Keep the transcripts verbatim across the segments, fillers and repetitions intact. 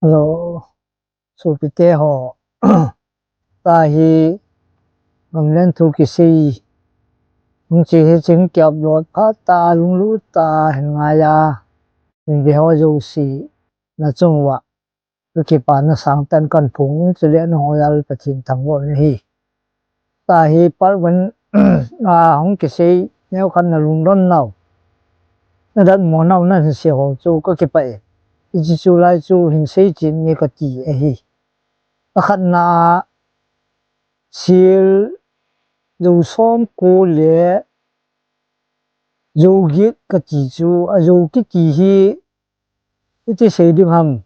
Hello, sopite ho. Tahi gamlen thu kisei. Hung chi hi ching kiap lot phat ta lunglut ta hin ngai a. Hin ve ho jouse na chung uva kakipana sangtah in kahin phong in, chule nangho jal Pathen thangvah in ahi. Tahi part one a hung kisei neo khat na lungdon nau, na datmo nau, na hin sei ho chu kakipah e. Hiche chu lai chu hin sei chet inge kati ahi. Akhatna a, sel jo somko le jo get kati chu, ajo kiti hi iti sei ding ham.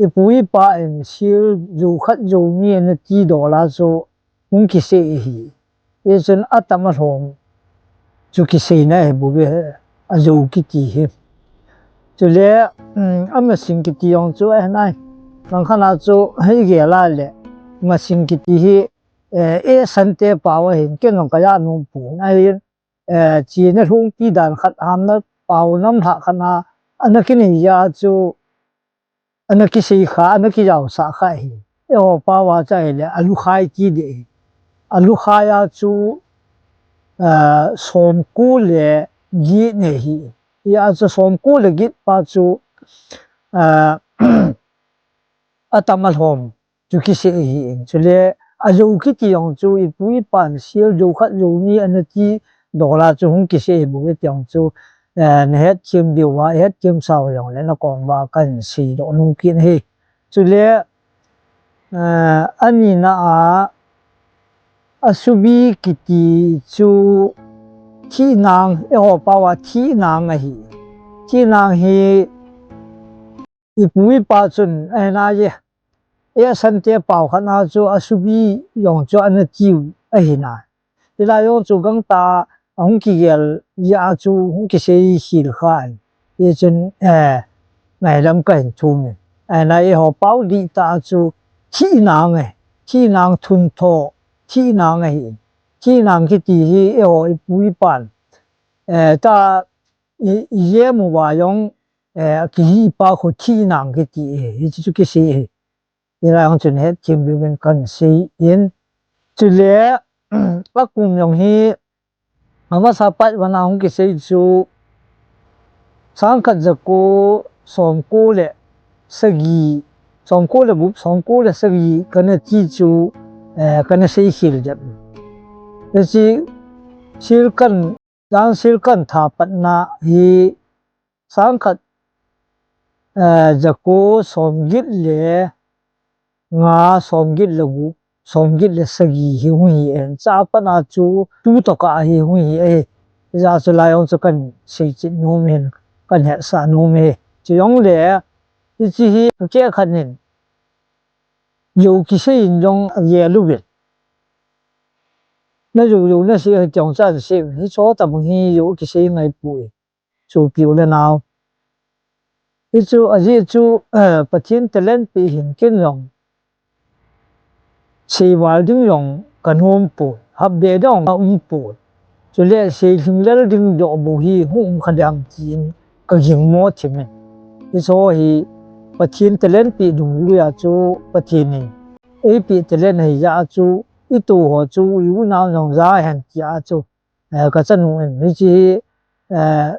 Ipu ipa in sel jo khat jo ni ana ti dol a chu hung kisei ahi. Hichun atam alhom chu kiseina ahi bouve, ajo kiti hi. Chule, um, amasing kiti jong chu ahi nai. Langkhat a chu hei gel a le, masing kiti hi, eh, e sante pao ahin, ken jong kaja nom pon ahin, eh, chena lhungpi dan khat, hamna pao namlhah khat a ana kinei a chu, ana kisei kha, ana kijaosah kha hi. Eiho pao a chu ahile alukhai ti ding ahi. Alukhai a chu, eh, somko le get ahi. Hia chu somko le get pa chu, eh, atam alhom chu kisei ahin. Chule ajo kiti jong chu ipu ipan sel jo khat jo ni ana ti dol a chu hung kisei ahi bouve ti jong chu, eh, na hetthem diu va, hetthem sau jong le na kong uva kahin seidoh nom kit ahi. Chule, eh, anina a, asubi kiti chu thihnang, eiho pao a thihnang ahi. Thihnang hi ipu ipa chun ahi nai e. E sante pao khat a chu asubi jong chu ana tiu ahi nai. Hilai jong chu gangtah a hung kigel jeh a chu hung kisei khel kha in. Hichun, eh, ngaidam kahin thum in. Ahi nai eiho pao dihtah a chu thihnang e. Thihnang thuntho, thihnang ahi. Thihnang kiti hi eiho ipu ipan, eh, ta i, i jem uva jong, eh, akihi pa khu thihnang kiti e, hichu kisei e. Hilai jong chun hetthem diuvin kahin sei in. Chule, akum jong hi, amasa part one a hung kisei chu, sangkhat jako somko le sagi, somko le gup, somko le sagi kana ti chu, eh, kana sei khel jep. Hiche sel kan, dan sel kan tha patna hi sangkhat, eh, jako somget le nga, somget le gup, somget le sagi hi hung hi in. Chua pat a chu tu tokah hi hung hi e. Hijeh a chu lai jong chu kahin sei chet nom in, kahin hetsah nom e. Chujongle, hiche hi akeh khat in jo kisei in jong agel uvin. Na jo jo na sei hi ti jong chu ahin sei uvin. Hiche ho tabang hi jo kisei ngai poi. Sopi u le nao. Hichu ajeh chu, eh, Pathen talent peh hin ken jong seival ding jong kanom pon, hapbe ding jong aum pon. Chule seilhinglel ding doh bou hi hung um kha diam tin kagingmo thim in. Hiche ho hi Pathen talent peh dungjui a chu Pathen in eipeh talent ahijeh a chu itoh ho chu i-u nao jong ja hen tia chu, eh, kachanu in. Hiche hi, eh,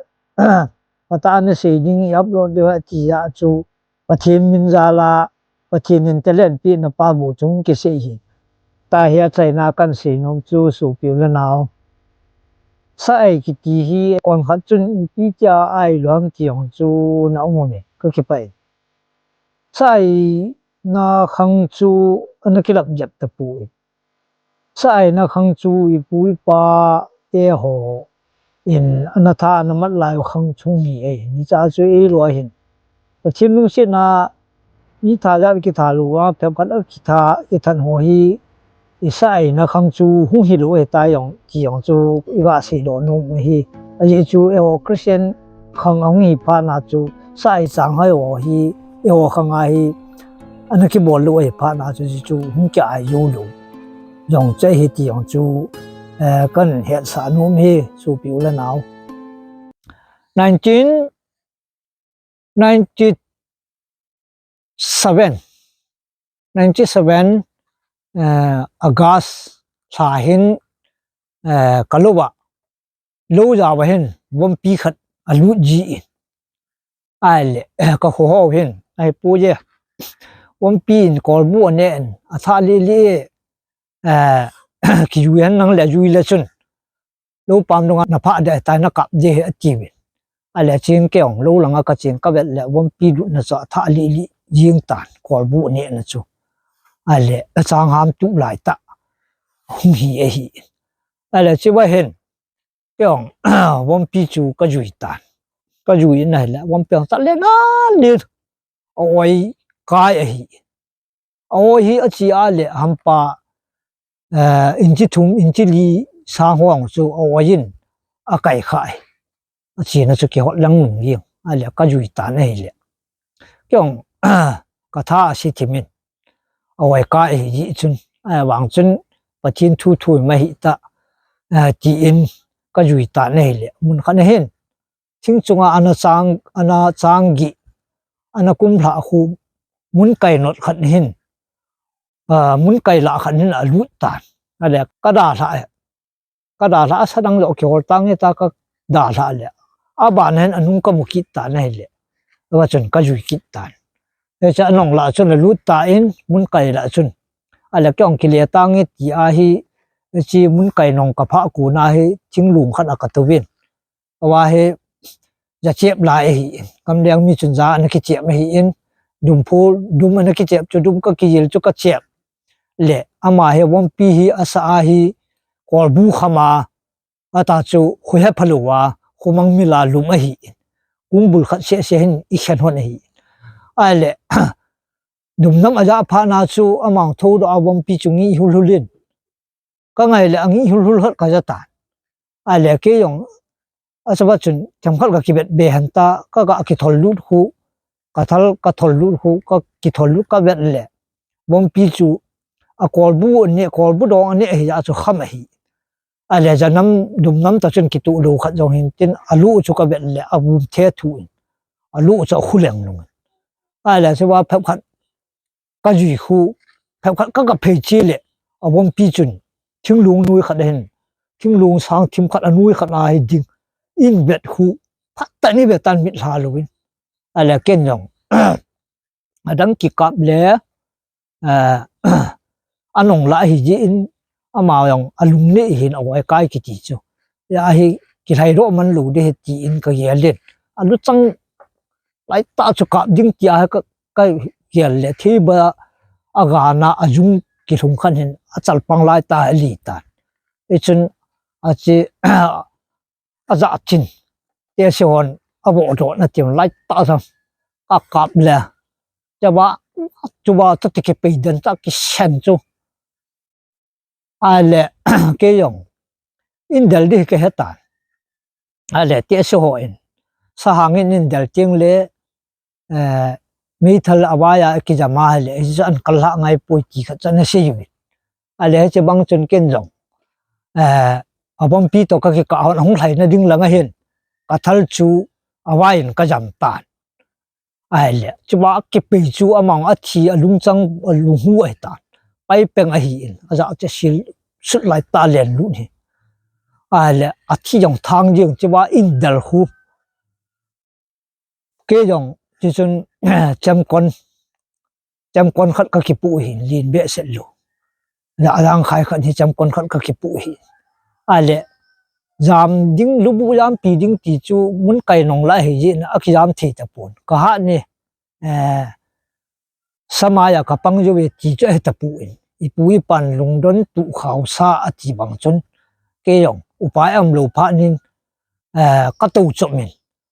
patah a nasei ding i-upload diu ahi tia chu Pathen min jal a, Pathen in talent pehna pa bou chu hung kisei hi. Tahi achaina kahin sei nom chu sopi u le nao, sa-ai kiti hi konkhat chun ipi tia ailou ham ti jong chu na um uve, kakipah e. Sa-aina khang chu ana kilap jep tapoi. Sa-aina khang chu ipu ipa te ho in ana tha ana mat lai u khang chu hung hi e. Hiche chu eilou ahin, Pathen lungsetna mi tha jat kitha lou a, phabep khat a kitha kithat ho hi i sa-aina khang chu hung hilou ahitai jong ti jong chu iga seidoh nom u ahi. Ajeh chu eiho Christian khang ahung hi phat na chu sa-ai changhoi ho hi eiho khang a hi ana kibol lou ahi phat na chu, chu hung ki-ai jou lou jong chu ahi ti jong chu, eh, kahin hetsah nom e, sopi u le nao. Nineteen ninety seven, ninety seven, eh, August lha hin, eh, ka lou a, lou ja va hin vompi khat a lut ji in. Ai le, eh, ka kho ho hin, ai pu je. Vompi in kolbu a ne in, a tha li li, eh, ki ju yan nang le ju le chun. Lou pam nunga na pha de tai na kap de a ti ve. A le chin ke ong lou langa ka chin ka vet le vompi lut na cha tha li li jing tan kolbu ne na chu. A le a chang ham tu lai ta. Hung hi a hi. A le chi va hin. Ke ong vompi chu ka jui tan. Ka jui na le vompi ang cha le na le. A oi kai a hi. A oi hi a chi a le hampa, eh, inchi thum, inchi li sang hong chu a oi in a kai khai. A chi na chu ki hot lang nung yeng. A le ka jui tan a hi le. Ke ong ka tha a si thimin. A oi kai hi ji chun. A vang chun Pathin thu thu ma hi ta. Eh, ti in ka jui tan a hi le. Mun khan a hin. Thing chunga ana chang, ana chang gi, ana kum lha khu mun kai not khat hin, ah, mun kai la khat hin a lut tan. A le ka da lha, ka da lha a sa dang lo ki hol tang ta ka da lha le. A ban hin anung ka mu kit tan a hi le. A va chun ka jui kit tan. He cha nong la chun a lut ta in mun kai la chun. A le ki ong ki le tang ti a hi, chi mun kai nong ka pha ku na hi thinglung khat a ka tu vin. Awa hi, ja chep lai ahi in. Kam liang mi chun ja ana kichep ahi in. Dum phu, dum ana kichep chu dum ka kijil chu ka chep. Le, ama hi vompi hi asa a hi, kolbu khama, ata chu khu he phalu a, khu mang mi la lum ahi in. Kung bul khat se se hin i khen hon ahi in. Ai le, dum nam a ja pha na chu amang tho do a vompi chu ngi hul hul in. Ka ngai le a ngi hul hul khat ka ja tan. Ai le ke jong, a sa va chun, themkhat ka kibet be han ta, ka, ka kithol lut khu, ka thal, ka thol lut khu, ka kithol lut ka vet le. Vompi chu, a kolbu ne, kolbu dong ne, ahi a chu kham ahi. Ai le ja nam, dum nam ta chun kitu lo khat jong hin tin, a lu chu ka vet le, a vum the thu in. A lu chu a khu leng lung. Ai le sa va phep khat, ka jui khu, phep khat ka ka phei chi le, a vompi chun, thinglung nui khat a hin, thinglung sang thim khat a nui khat a hi ding, in vet khu, phat ta ni vet tan mit hla lo in. A le ken jong, a dang ki kap le, eh, a nong la hi ji in, ama jong, a lung ne hin a wai kai kiti chu. Ya hi, ki lai ro man lo de he ti in ka gel le. A lu chang, lai ta chu kap ding ti a ka, ka gel le thi ba a ga na a jung ki lhung khan hin a chal pang lai ta a li ta. I chun a chi a ja chin. Te se hon a bo do na ti lai ta sa ka kap le. Cha ba chu ba ta ti ki pei den ta ki sen chu. A le ke jong in del di ka he ta. A le ti a si ho in. Sa hang in in del ting le, eh, mi thal a vai a ki jama le, i an kal ha ngai pui ti khat chan a si yu. A le chi bang chun ken jong. Eh, a vompi to ka ki ka hon hung lai na ding langa hin. Ka thal chu a vai in ka jam tan. Ai le, chu ba ki pei chu amang a thi a lung chang a lung hu ai ta. Pai peng ahi in, a ja che sil sut lai ta len lu ni. Ai le, a thi jong thang jing chu ba in del hu. Ke jong, chi chun, chem kon, chem kon khat ka ki pu hi, lin be set lu. Ja a jang khai khat hi chem kon khat ka ki pu hi. Ai le, jam ding, lu bu jam pi ding ti chu, mun kai nong la hi ji na, a ki jam thei ta pun. Ka ha ni, eh, samaya ka pang jo ve ti chu a he ta pu in. I pu i pan lungdon tu khau sa a ti bang chun. Ke jong, upai am lo pha nin, eh, ka to chom in.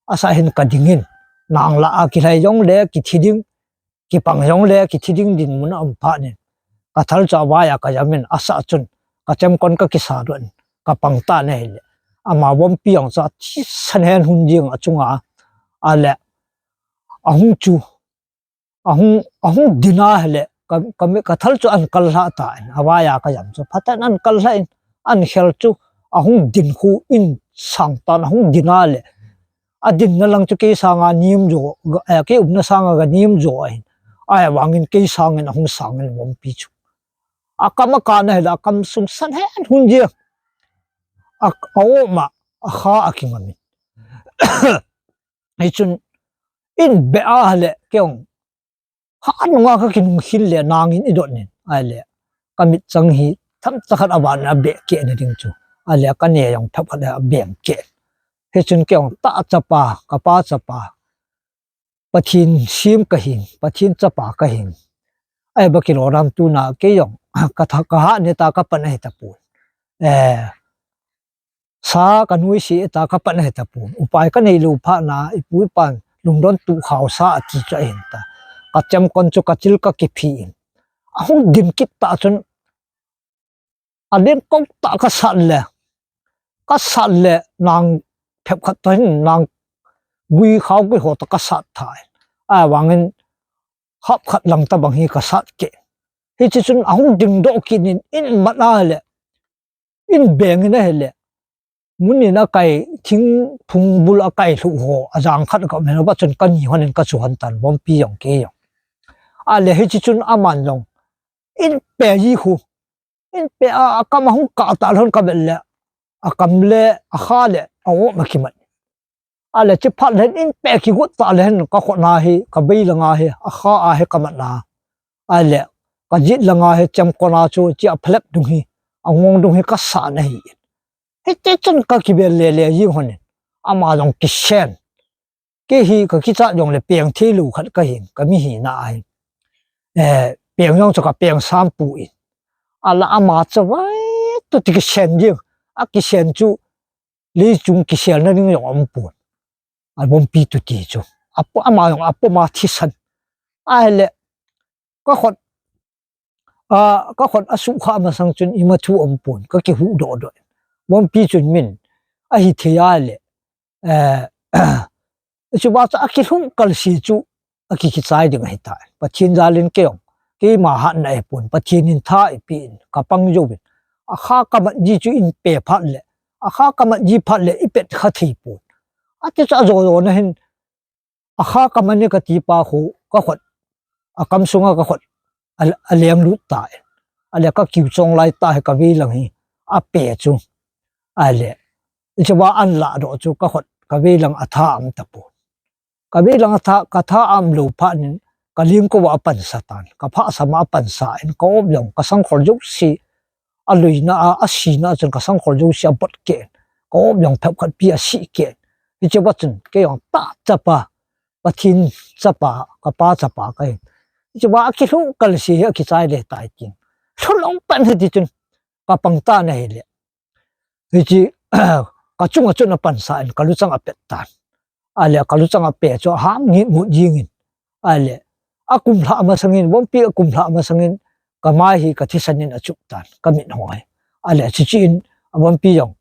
A sa hin ka ding in. Nang la a ki lai jong le ki thi ding. Ki pang jong le ki thi ding din mun a um pha nin. Ka thal cha vai a ka jam in a sa chun. Ka chem kon ka ki sa don. Ka pang ta ne le. Ama vompi ang cha thi san hen hun jing a chunga. A le. A hung chu. A hung, a hung din a le, ka, ka mi, ka thal chu an kal hla ta in, a vai a ka jam chu, phatan an kal hla in, an khel chu, a hung din khu in sang tan, a hung din a le, a din na lang chu kei sanga nim jo, ga, eh, kei um na sanga ga nim jo a hin, Ahivangin kei sangin ahung sangin Vompi chu. Akam akah na hile, akam sung san hen hun jia. A, a-om a, akha akingam in. Hichun, in beh a hile, kei jong, ha nunga kakinung khel le nangin idot in. Ahile, kamit chang hi, themcha khat avan a beh keh na ding chu. Ahile, kane jong themcha khat abeng keh. Hichun kei jong tah chapa, kapa chapa. Pathen sem kahin, Pathen chapa kahin. Ahivangin kilou dam tuna kei jong, ka tha, ka ha ne ta kapan ahi tapon. Eh, sa kanoise ta kapan ahi tapon. Upai kanei lou phat na, ipu ipan lungdon tu khao sa ati chu ahin ta. Kachemkon chu kachil kakiphi in. Ahung dim kit tah chun, adem kou tah kasat le, kasat le nang phep khat toh hin nang gui khao gui ho toh kasat thai. Ahivangin hap khat lang tabang hi kasat keh. Hiche chun ahung dingdoh kit in, in mat a hile, in beng in ahile, mun in akai, thingphung bul akai lhuh ho, ajang khat ka um hen, ava chun kani hon in kachu hon tan, Vompi jong kei jong. Ahile hiche chun aman jong, in pe ji khu, in pe a, akam ahung kah tah lhon kavet le, akam le, akha le, a-om akimat. Ahile, hiche phat le hin in pe kigot tah le hin, kakhut na hi, kavei langa hi, akha a hi kamat na. Ahile, kajet langa hi, chemkon a chu, hiche aphalep dung hi, angong dung hi, kasat na hi. Hiti chun kakivel lele jing hon in. Ama jong kisen. Kei hi kakichat jongle peng thei lou khat kahin, kami hina ahin. Eh, peng jong chu kapeng sam poi. Ahile ama chu vai tu ti kisen jing. Akisen chu leichung kiselna ding jong umpon. Avompi tu ti chu. Apo, ama jong apom a thisan. Ahile, kakhut, a, kakhut asukha masang chun ima thu umpon, kakihuhdoh doh. Vompi chun min, ahithei a le, eh, chuva chu akilhung kalse chu, akikichai ding ahitai. Pathen jal in kei jong, keima hatna ahipon, Pathen in tha eipeh in, kapang jouvin. Akha kamat ji chu in pe phat le, akha kamat ji phat le, ipet kha thei pon. Ati chu ajo jo na hin, akha kaman e kati pa khu, kakhut, akam sunga kakhut, a, aleng lut tai. Ahile kakiu chong lai tah hi kavei lang hi, ape chu. Ahile, hiche va an ladoh chu kakhut, kavei lang atha aum tapon. Kavei lang atha, katha aum lou phat in, kalengkou a apansa tan. Kaphahsam a apansa in, ka-op jong, kasangkhol jouse, aloina a, asina a chun kasangkhol jouse abot keh in. Ka-op jong phep khat pi ase keh in. Hiche va chun, kei jong tah chapa, Pathen chapa, kapa chapa kahi. Hiche va akilhung kalse hi akichai le tai tin. Lhulou pan hiti chun, kapang tan ahile. Hiche, kachunga chun apansa in, kaluchang apet tan. Ahile, kaluchang ape chu aham ngitngut jingin. Ahile, akumlha masangin, Vompi akumlha masangin, kamai hi kathisan in achup tan, kamit ho hi. Ahile, chuche in, a Vompi jong,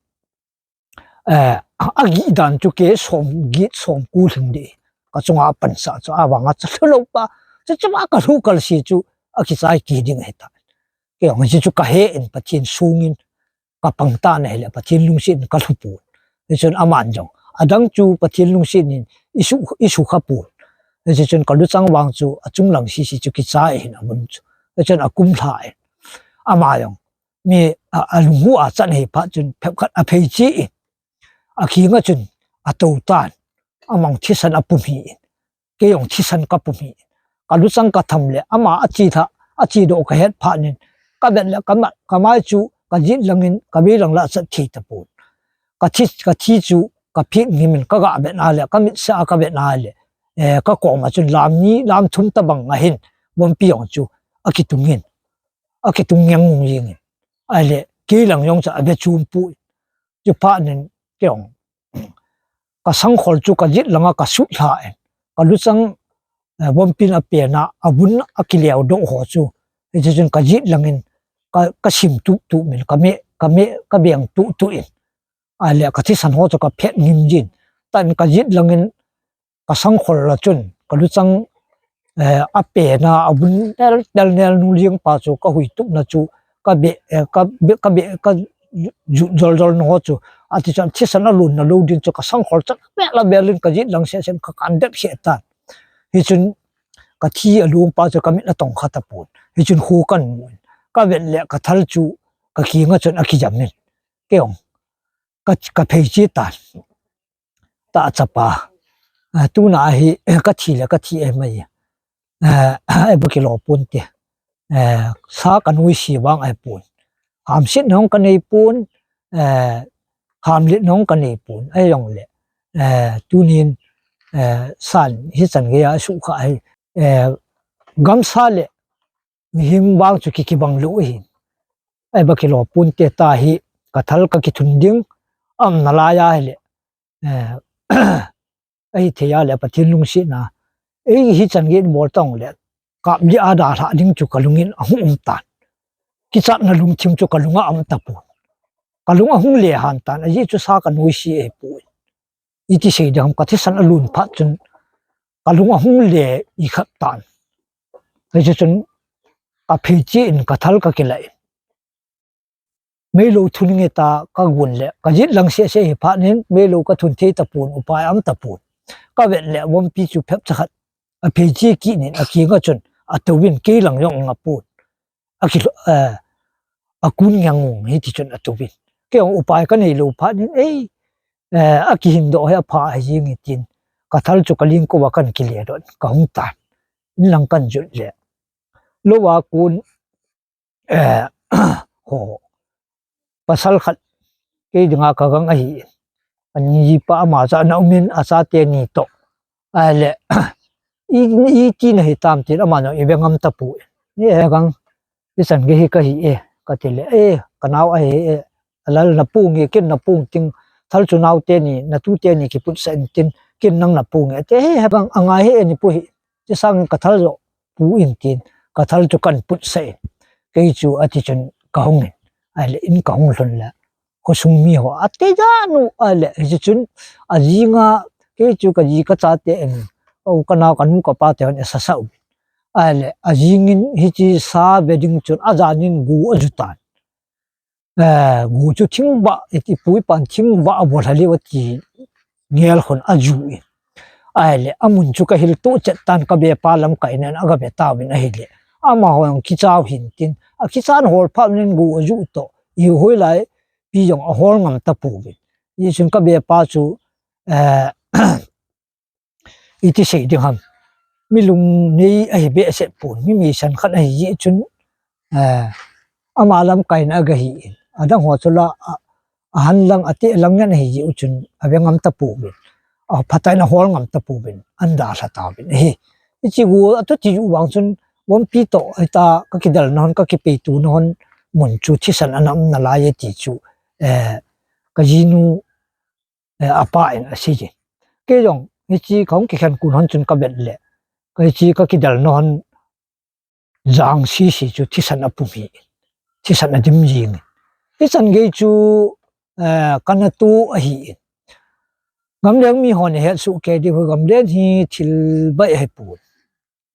eh, agih dan chu kei som, get som ko lhing ding. Kachunga apansa chu, avanga chu lhulou pa. Chuche va kalhu kalse chu, akichai kit ding ahitai. Kei jong hiche chu kahe in, Pathen sungin, kapang tan ahile, Pathen lungset in kalhu pon. Hichun aman jong, adang chu Pathen lungset in isu, isukha pon. Hichun kaluchang vang chu achung lang sese chu kichai ahin amun chu. Hichun akumlha in. Ama jong, mi a, alungu achan ahi phat chun phep khat aphei che in. Akhenga chun atou tan. Amang thisan apum hi in. Kei jong thisan kapum hi. Kaluchang katham le, ama ache tha, ache doh kahet phat in, kavet le, kama, kamai chu, kajet langin, kavei lang la chat thei tapon. Kathi, kathi chu, kaphet ngim in, kaga vet na le, kamit seh a kavet na le, eh, kakoma chun lam ni, lam thum tabang ahin, Vompi jong chu, akitung in, akitung ngeng ngung jing in. Ahile, kei lang jong chu, ave chom poi. Chuphat in, kei jong, kasangkhol chu kajet langa kasut lha in, kaluchang, eh, Vompi in apen a, avun akileo doh ho chu, hiche chun kajet langin, ka, kasim tup tup min, kame, kame, kabeng tup tup in. Ahile, kathisan ho chu kaphet ngim jin. Tan kajet langin, kasangkhol la chun, kaluchang, eh, apen a, avun tel, tel nel nu jeng pa chu, kahui tupna chu, kabe, eh, kabe, kabe, kajut jol jol na ho chu, ati chun thisan alon na lou din chu, kasangkhol chu, bel a bel in kajet lang seh seh in kakan det seh tan. Hichun, kathi alung pa chu kamit atong kha tapon. Hichun kho kamu in, kavet le kathal chu kakinga chun akijam in. Kei jong ka, kaphei che tan. Ta chapa. Ah, tuna hi, kathi le kathi e mai. Eh, eba kilo ponte. Eh, sa kanoise vang ahipon. Hamsetna jong kanei pon, eh, hamletna jong kanei pon. Ahijongle, eh, tunin, eh, san hichan geiya sukha ahi. Eh, gamsa le mihem vang chu ki, kibang lou ahi. Eba kilo ponte ta hi, kathal kakithun ding, aumna laiya hile. Eh, ahithei a le Pathen lungsetna. Ei hichan gei bol tong le, kap li a dalha ding chu kalungin ahung um tan. Kichatna lungthim chu kalunga aum tapon. Kalung ahung le han tan, ajeh chu sa kanoise ahipon. Iti sei ding ham, kathisan alun phat chun, kalung ahung le ikhat tan. Hiche chun, kaphei che in kathal kakila in. Meilou thun nge ta kagon le, kajet lang sese hi phat nin, meilou kathun thei tapon, upai aum tapon. Kavet le, vompi chu phep chakhat. Aphei che kit nin, akinga chun, atouvin, kei lang jong anga pon. Aki, eh, akun ngang ngang hiti chun atouvin. Kei jong upai kanei lou phat nin, ei, eh, akihin doh hi apha ahi jing e tin. Kathal chu kaling kouva kan kile doh in, kahung tan. In lang kan jot le. Lou a kon, eh, ho. Pasal khat, kei dinga kagang ahi. Ani jipa ama cha ana um in achate ni toh. Ahile, i, iti nahi tam tin ama jong ive ngam tapon. Ni e gang, ichan gei hi kahi e, kati le, eh, kanao ahi e, alal napu nge, ken napu ting, thal chu naote ni, natute ni kiputsah in tin, ken nang napu nge, ati, eh, he gang, angai hi e ni pu hi, chesang kathal jo, pu in tin, kathal chu kan putsah in, kei chu ati chun kahung in, ahile in kahung lhun le, khosung mi ho, ati ja nu, ahile, hiche chun, ajinga, kei chu kaji kachate in, o kanao kanu kapa te hon e sasa u. Ahile, ajingin hiche sa ve ding chun, ajanin go aju tan. Eh, go chu thingvah, iti pu ipan thingvah abol lha leu ati ngel hon aju in. Ahile, amun chu kahil to chet tan kabepa lamkai nen agave tauvin ahile. Amaho jong kichao hin tin, akichan hol phat nin go aju to, i hoilai pi jong ahol ngam tapouvin. Hichun kabepa chu, eh, iti sei ding ham. Mi lungnei ahi behseh pon, mi meisan khat ahi jeh chun, eh, ama lamkaina agahi in. Adang ho chu la, a, ahan lang, ati lang ngen ahi jeh u chun, ave ngam tapouvin. Aphatah in ahol ngam tapouvin, an dalha tauvin ahi. Hiche go, atuti u vang chun, vompi toh, hita, kakidalna hon, kakipeitona hon, mun chu thisan ana umna lai e ti chu, eh, kajinu, eh, apa in asei jin. Kei jong, hiche kahung kikhen kon hon chun kavet le, hiche kakidalna hon jang sese chu thisan apum hi, thisan adim jing. Hichan gei chu, eh, kana to ahi in. Gamleng mi hon ahet soh kei diu, gamlen hi thil bai ahipon.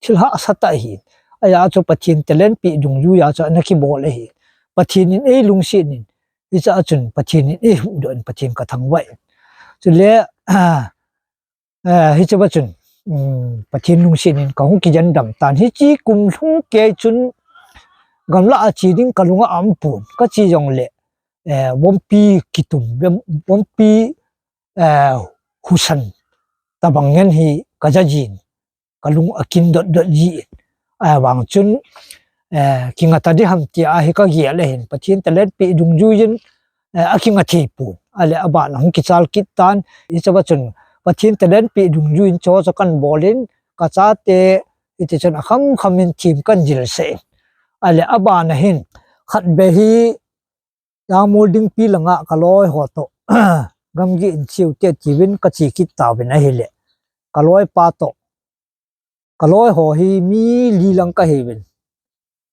Thil hahsa tah ahi. Ajeh chu Pathen talent peh dungjuiya chu ana kibol ahi. Pathen in eilungset in, hiche a chun Pathen in eihuhdoh in, Pathen kathangvah in. Chule, eh, hiche a chun, um, Pathen lungset in kahung kijen dam tan. Hiche kum lhung kei chun gamlah a che ding kalunga aumpon. Kache jongle, eh, vompi kitum, vom-, vompi, eh, husan tabang ngen hi kaja jin. Kalung akin dot dot ji in. Ahivang chun, eh, kinga ta ding ham tia hi kagel ahin. Pathen talent peh dungjuiyin, eh, akinga thei pon. Ahile abana hung kichal kit tan. Hiche a chun Pathen talent peh dungjuiyin cho cho kan bol in, kachate, hiti chun akham kham in thim kan jilsah in. Ahile abana hin, khatvei hi, Yangmol dingpi langa kaloi ho toh, gamgi in cheu te tiuvin kache kit tauvin ahile. Kaloi pa toh. Kaloi ho hi mi li lang kahiuvin.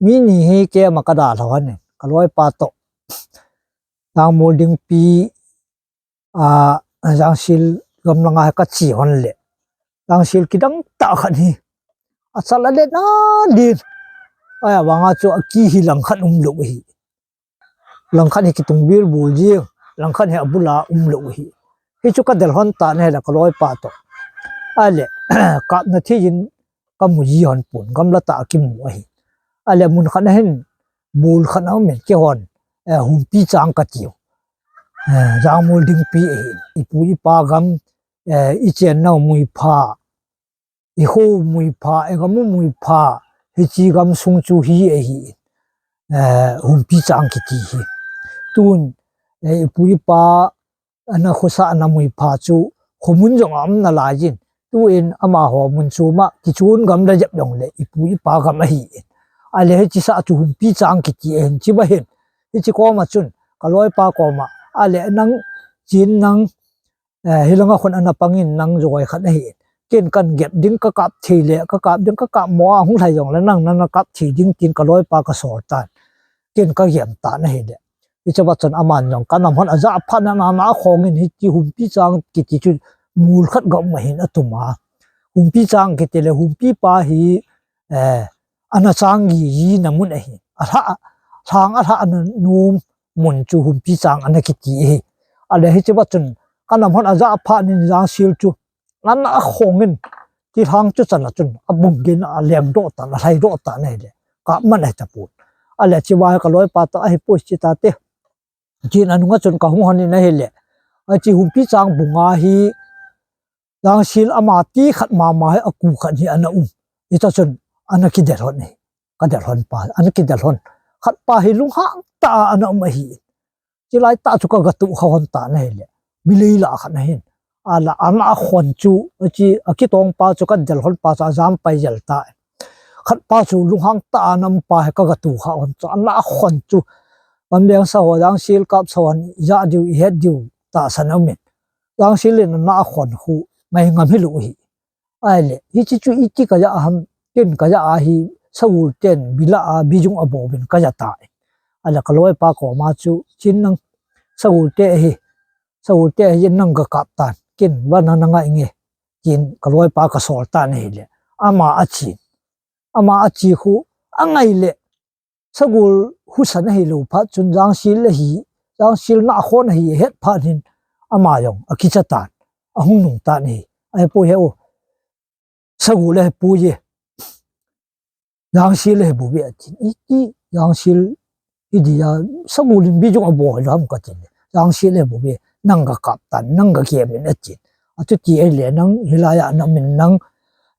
Mi ni hi keima kadalha hon in. Kaloi pa toh. Yangmol dingpi, a, Jangsil gam langa kache hon le. Jangsil kidang tah khat hi. Achal ale na din. Ahivanga chu akihi lang khat umlou hi. Langkhat hi kitung bilbul jing, langkhat hi abula umlou hi. Hichu kadel hon tan ahile kaloi pa toh. Ahile, kapna thei in, kamu ji hon pon, gamla tah a kimu ahi. Ale mun khat na hin, bul khat na umin, keihon, eh, Humpi Chang kati u. Eh, Jangmol dingpi ahi. Ipu ipa gam, eh, ichen nau Muipha, ikho Muipha, igam u Muipha, hiche gamsung chu hi ahi. Eh, Humpi Chang kiti hi. Tun, eh, ipu ipa, ana khosah na Muipha chu, khomun jong a um nalai jin. Tuin amaho mun chu ma, kichun gam la jep jongle, ipu ipa gam ahi. Ale hiche sah chu Humpi Chang kiti ahin, hiche ba hin. Hiche koma chun, kaloipa koma, ale nang, chin nang, eh, hilanga khun ana pangin nang jogoi khat ahi. Ken kan gep ding kakap thei le, kakap ding kakap mo a hung lhai jongle nang nana kap thei ding tin kaloipa kasol tan. Ken kagem tan ahile. Hiche ba chun aman jong kanam hon aja phat na na na khongin hiche Humpi Chang kiti chu mul khat ga um ahin atum a. Humpi Chang kiti le Humpi pa hi, eh, ana chang gi, gi na mun ahi. Alha, lhang alha ana num mun chu Humpi Chang ana kiti ahi. Ale hiche ba chun kanam hon aja phat nin Jangsil chu ana khongin, ti lhang chu chan a chun, abung gin a leng doh tan, alhai doh tan ahile. Kap man ahi tapon. Ale hiche ba hi kaloipa toh ahipoi chi tate. Chin anunga chun kahung hon in ahile. Hiche Humpi Chang bunga hi, Jangsil ama ti khat mama hi aku khat hi ana um. Hiche chun ana kidel hon ahi. Kadel hon pa, ana kidel hon. Khat pa hi lunghang tah a ana um ahi. Chilai tah chu kaga tuh kha hon tan ahile. Milei lah khat na hin. Ala ana khon chu, hiche akitong pa chu kadel hon pa chu ajam pai jel ta. Khat pa chu lunghang tah a ana um pa hi kaga tuh kha hon chu. Ana khon chu. Gamleng sa ho, Jangsil kap sa hon, ija diu, ihet diu, tahsan aumin. Jangsil in ana khon khu, ngai ngam hilou hi. Ahile, hiche chu iti kaja ham, ken kaja ahi, Sagol ten, bila a, bijung abol uvin kaja tai. Ale kaloipa koma chu, chin nang, Sagol te ahi, Sagol te ahi, nang ga kap tan, ken, va nang nanga inge, chin kaloipa kasol tan ahile. Ama achi, ama achi khu, angai le, Sagol husa na hilou phat chun Jangsil ahi, Jangsil na khon ahi, het phat hin, ama jong, akicha tan, ahung nung tan ahi, ahipoi he o, Sagol ahipoi e, Jangsil ahi bou ve atin, iti, Jangsil, idi a, Sagol in bijung abol ham katin, Jangsil ahi bou ve, nang ga kap tan, nang ga gem in atin, achuti ahile nang, hilai a namin nang,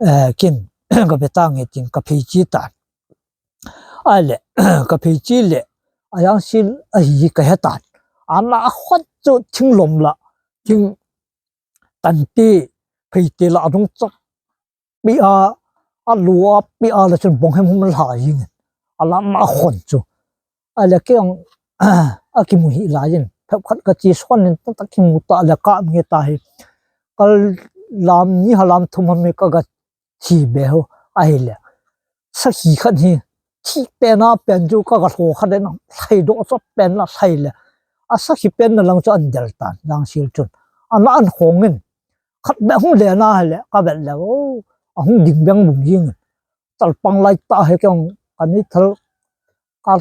eh, ken, ga ve tange tin, kaphei chi tan. Ale, kaphei chi le, a Jangsil ahi kahe tan. Ana khon chu thing lom la, thing tante, phei te la adung chok. Pi a, alu a, pi a la chun bong hem hum la jing. Ala ana khon chu. Ale kei jong, akimu hih laiyin. Phep khat kachi son in, tata kimu ta le ka mi ta hi. Kal lam ni ha lam thum ha mi kaga Thi be ho, ahile. Sakhi khat hi, thi pen a pen chu kaga lho khat le na, lhai doh chu pen la lhai le. A sakhi pen na lang chu an del tan, Jangsil chun. Ana an khong in. Khat be hung le na hile, ka vet le, o, ahung ding beng bung jing. Talpang lai ta he keng, ka ni thal, ka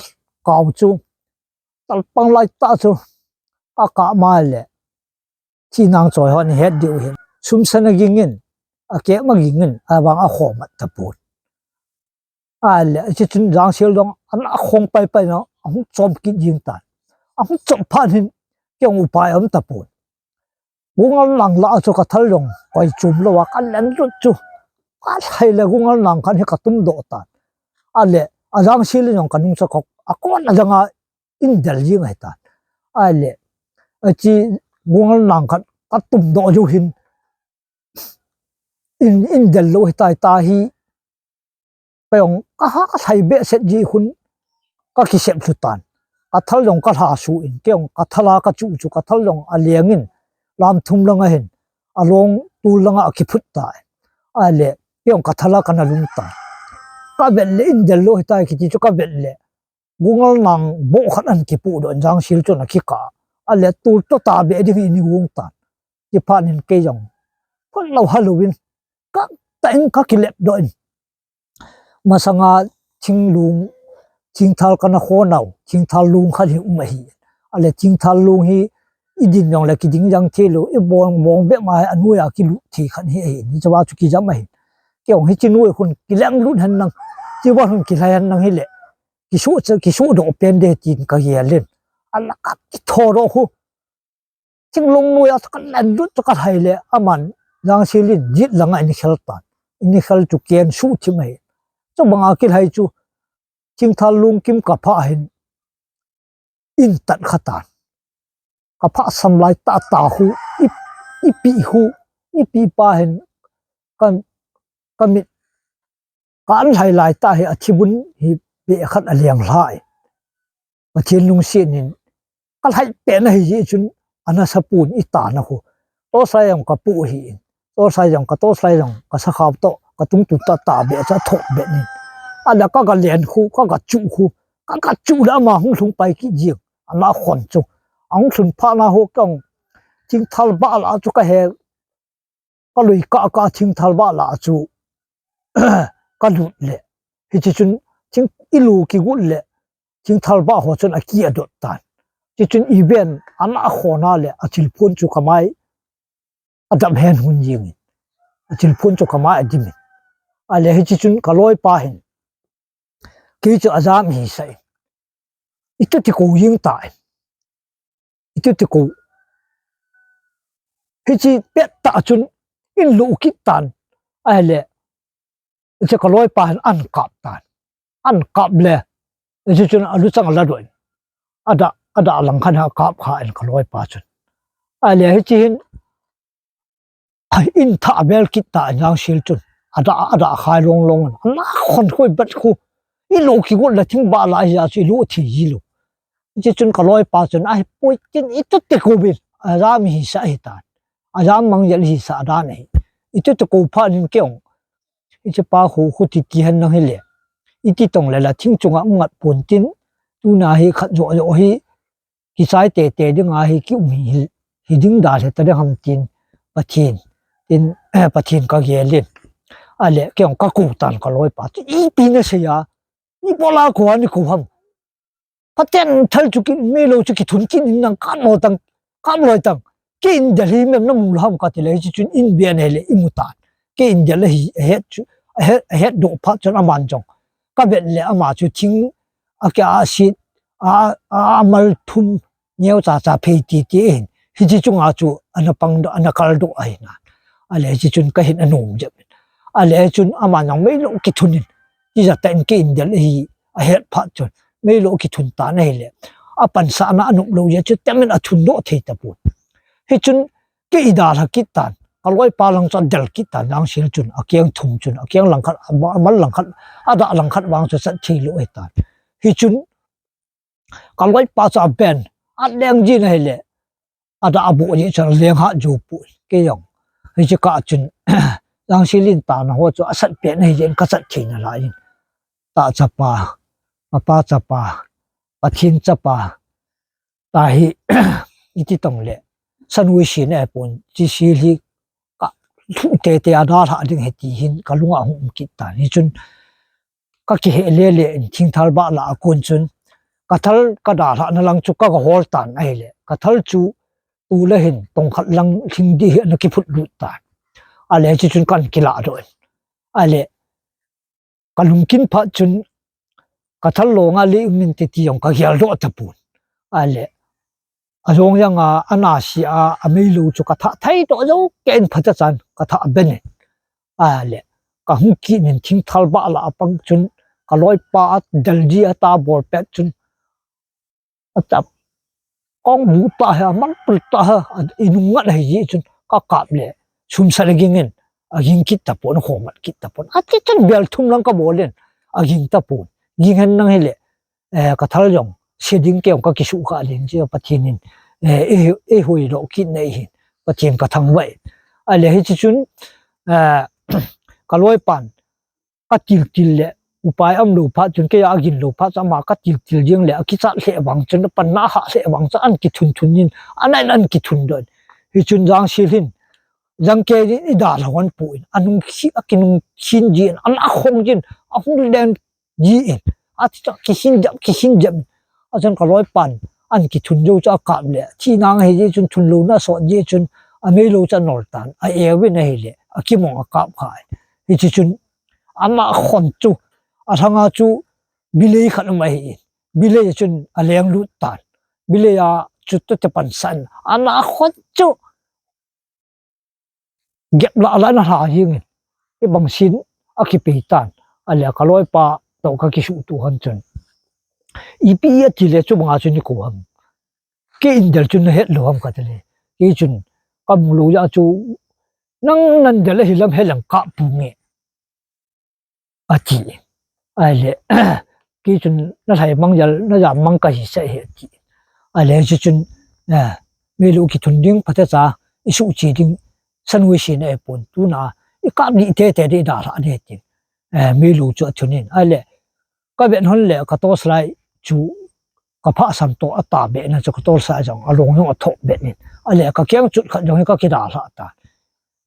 kau chu. Talpang lai ta chu, ka ka ma le. Thi nang choi hon het diu hin. Sum sana ging in, a keh ma ging in, a vang a khom at ta put. A le, a chi chun Jangsil dong, an a khong pai pai na, a hung chom kit jing ta. A hung chom phan hin, kei hung upai om ta put. Gungal nang la chu ka thal dong, koi chum lo a, ka len lut chu. Ka thai le gungal nang khan hi ka tum doh ta. A le, a Jangsil in jong ka nung sa kok, a kon a jang a, in del jing ahi ta. A le, a chi gungal nang khat ka tum doh ju hin in, in del lo hi tai ta hi, ka jong ka ha ka thai be set ji hun ka ki sep lu tan. Ka thal jong ka hla su in, kei jong ka thala ka chu chu ka thal jong a leng in, lam thum langa hin, a long tul langa a ki phut ta. A le, kei jong ka thala ka na lung ta. Ka vet le in del lo hi tai ki ti chu ka vet le, Gungal nang bo khat an kipu doh in Jangsil chun a kika. A le tul to ta be ding in i gung tan. Ti phan in kei jong. Phun lo ha lo in. Ka ta in ka kilep doh in. Masanga thinglung, thingthal ka na kho nau, thingthal lung khat hi um ahi. A le thingthal lung hi i din jong le kiding jang thei lo, i bong bong be ma hi a nuai a kilu thei khat hi ahi. Ni chawa chu kijam ahi. kei jong hiche noi khun kileng lut hen lang, hiche va khun kilhai hen lang hile, kisu cha, kisu doh pen de tin ka gel in. Ala ka kitho doh khu. Thinglhang noi a ka len lut cha ka lhai le, aman Jangsil in jet lang a in khel tan. In khel chu ken su thim ahi. Chu bang a kilhai chu, thingthal lungkim ka phah hin, in tat kha tan. Ka phah sam lai tah tah khu, i, ipi khu, ipi pa hin, kan, ka mit, ka an lhai lai tah hi a thibun hi pe khat a liang lhai. Pathen lungset in, ka lhai pen ahi jeh chun, ana sapun i tan a khu. Torchlight jong ka pu hi in. Torchlight jong ka, torchlight jong ka sakhao toh, ka tung tu ta ta be cha thok be nin. Ada ka ka len khu, ka ka chu khu, ka ka chu le ama hung lhung pai kit jing. Ana khon chu. Ahung lhun phat na ho kong. Thingthal ba la chu ka he, ka lui ka ka thingthal ba la chu. Ka lut le. Hiche chun thing i lu kigut le. Thingthal ba ho chun a ki a dot tan. Hiche chun i ven ana khon a le, a thilphun chu ka mai a dam hen hun jing in. A thilphun chu ka mai a dim in. A le hiche chun ka loi pa hin. Kei chu a jam hi sa in. I tu ti ko jing ta in. I tu ti ko. Hiche pet ta chun in lu kit tan. A le. Hiche ka loi pa hin an kap tan. An kap le. Hiche chun a lu chang a la doi. A da, a da lang khan ha kap kha in ka loi pa chun. A le hiche hin. Ai, in tha bel kit ta in Jangsil chun. A da, a da khai long long. Ana khon khoi bat khu. I lo kigot le thing ba la hi a chu i lo thi ji lo. Hiche chun ka loi pa chun, "Ai, poi tin i tu ti ko bin. A jam hi sa hi ta. A jam mang jel hi sa dan hi. I tu ti ko pha nin kei jong. Hiche pa khu, khu ti ti hen nang hi le. I ti tong le la thing chunga um ngat pon tin. Tuna hi khat jo jo hi. Kichai te te ding a hi ki um hi, hi ding da le ta ding ham tin. Pathen. Tin, Pathen ka gel in." A le, kei jong ka ko tan ka loi pa. Ipi na sei a. Ni bola ko ani ko ham. Pathen thal chu ki mei lo chu ki thun kin in nang kap mo tang, kap loi tang. Kei in del hi mem na mu lam ka ti le, hiche chun in bia nei le i mu tan. Kei in del hi a het chu, a het, a het doh phat chun aman jong. Ka vet le ama chu thing a kia a sit, a, a, a mal thum neo cha cha phei ti ti in. Hiche chunga chu ana pang doh, ana kal doh ahi na. A le hiche chun ka hin a nom jep in. A le chun aman jong mei lo ki thun in. Ti ja ta in kei in del hi a het phat chun. Mei lo ki thun ta na hi le. A pan sa na a nom lo ya chu temen a thun doh thei ta pon. Hiche chun kei i dalha kit tan. Ka loi pa lang chu a del kit tan. Jangsil chun a kiang thum chun. A kiang lang khat, a mal lang khat. A da lang khat vang chu sat thei lo hi tan. Hiche chun ka loi pa chu a ben. A leng ji na hi le. A da a bu ji chu a leng ha ju pu. Kei jong. Hiche ka chun. Jangsil in ta na ho chu a sat pen hi jen ka sat thei na la in. Ta chapa. Papa chapa. Pathen chapa. Ta hi, i ti tong le. Sanui si ne pon. Chi si hi ka. Thu te te a dalha ding he ti hin. Ka lunga hung um kit tan. Hiche chun. Ka kihe le le in thingthal ba la a kon chun. Ka thal ka dalha na lang chu ka ka hol tan ahi le. Ka thal chu tu le hin tong khat lang thing di hi na ki phut lut tan. A le hiche chun kan ki la doh in. A le ka lungkin phat chun ka thal lo nga le um in ti ti jong ka gel doh ta pon. A le. A jong jang a, a na si a, a mei lo chu ka tha thei doh jo, kei in phat a chan, ka tha ben in. A le, ka hung kit in thingthal ba la a pang chun, ka loi pa a del ji a ta bol pet chun. A ta, kong bu ta ha, mang pul ta ha, a i nung ngat hi ji chun, ka kap le, sum sa le ging in, a ging kit ta pon, a khong mat kit ta pon. A ti chun bel thum lang ka bol in, a ging ta pon. Ging hen nang hi le, eh, ka thal jong, se ding kei jong ka kisu kha ling chi Pathen in, eh, e, e hui lo kit nei hin, Pathen ka thangvah. A le hiche chun, eh, ka loi pan, ka til til le, upai um lo phat chun kei a gin lo phat chun ama ka til til jing le, a kichat le vang chun, pan na ha le vang chun, an kithun thun in, an an an kithun don. Hiche chun Jangsil hin, jang kei in i dalha hon pu in, a nung khi, a ki nung khin jin, an a khong jin, a hung len ji in. A ti chu kihin jam, kihin jam. A chun ka loi pan, an kithun jo chu a kap le. Thi nang hi ji chun thun lo na sot ji chun, a mei lo chu a nol tan. A e vin a hi le, a kimong a kap kha. Hichi chun, ama khon chu, alhanga chu, bilei khat um ahi. Bilei chun, aleng lut tan. Bilei a chu tute pansan. Ama khon chu, gep la la na ha jingin. Ibang sin, akipei tan. Ale kaloipa, to kakisuh tu hon chun. Ipi ati le chu banga chu ni ko ham. Kei in del chun nahet lou ham kati le. Kei chun kamu lou jeh chu nang nan del ahi lam he lang kapu nge. Ati. Ahile, kei chun nalhai mang jal, najam mang kahi sah e ati. Ahile, chu chun, eh, meilu kithun ding, phatecha, isuh che ding, sanwei sina e pon, tuna, ikap ding tete ding dalha ding ati. Eh, meilu chu athun in. Ahile, kavet hon le, ka torchlight chu, kaphah san to ata be na chu ka torchlight jong, along jong athoh be nin. Ahile, kakeng chut khat jong hi kakidalha ta.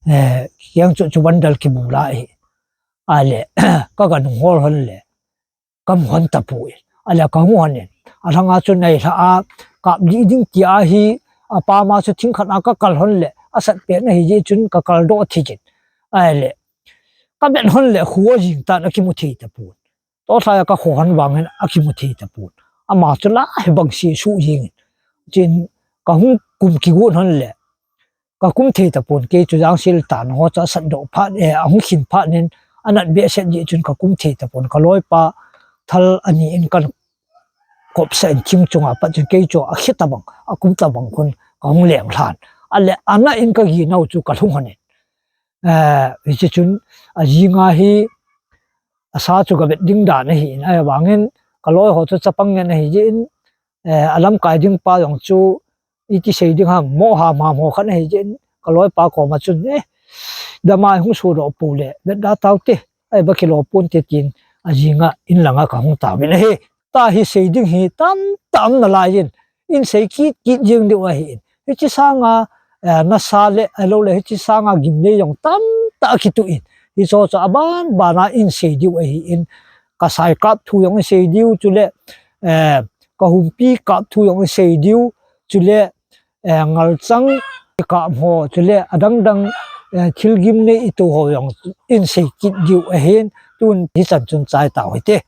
Eh, keng chut chu vandal kibula hi. Ahile, kaga nung hol hon le, kamu hon tapon. Ahile, kamu hon in. Alhanga chu nailha a, kap ding ding tia hi, apama chu thing khat a kakal hon le, asat pet na hi jeh chun kakal doh thei jin. Ahile, kavet hon le, kho jing tan akimu thei tapon. Torchlight a kakho hon vangin akimu thei tapon. Ama chu la hi bang si suh jingin. Chin kahung kum kigon hon le. Kakum thei tapon kei chu jangsil tan ho chu asat doh phat, eh, ahung khin phat nin anat behseh jeh chun kakum thei tapon kaloipa thal ani in kan kopsa in thing chunga pat chun kei chu akhi tabang, akum tabang khun kahung leng lhan. Ale ana in kaginau chu kalhung hon in. Eh, hichi chun ajinga hi asa chu kavet ding dan ahin, ahivangin kaloi ho chu chapang ngen ahi jeh in, eh, alamkai ding pa jong chu iti sei ding ham, mo ham ham ho khat ahi jeh in, kaloipa koma chun, eh, damai hung sodoh pou le, vet da taute, ahi ba kilo ponte tin, ajinga in langa kahung tauvin ahi. Tahi sei ding hi tamtah um nalaiyin, in sei kit kit jeng diu ahin. Hichi sanga, eh, nasa le, ahilou le, hichi sanga gimnei jong tamtah kituh in. Hicho chu aban bana in sei diu ahin. Kasai kap thu jong in sei diu chule, eh, kahumpi kap thu jong in sei diu chule, eh, ngalchang kap ho chule, adang dang, eh, thil gimnei ito ho jong in sei kit diu ahin. Tun hichan chun chai tau hite.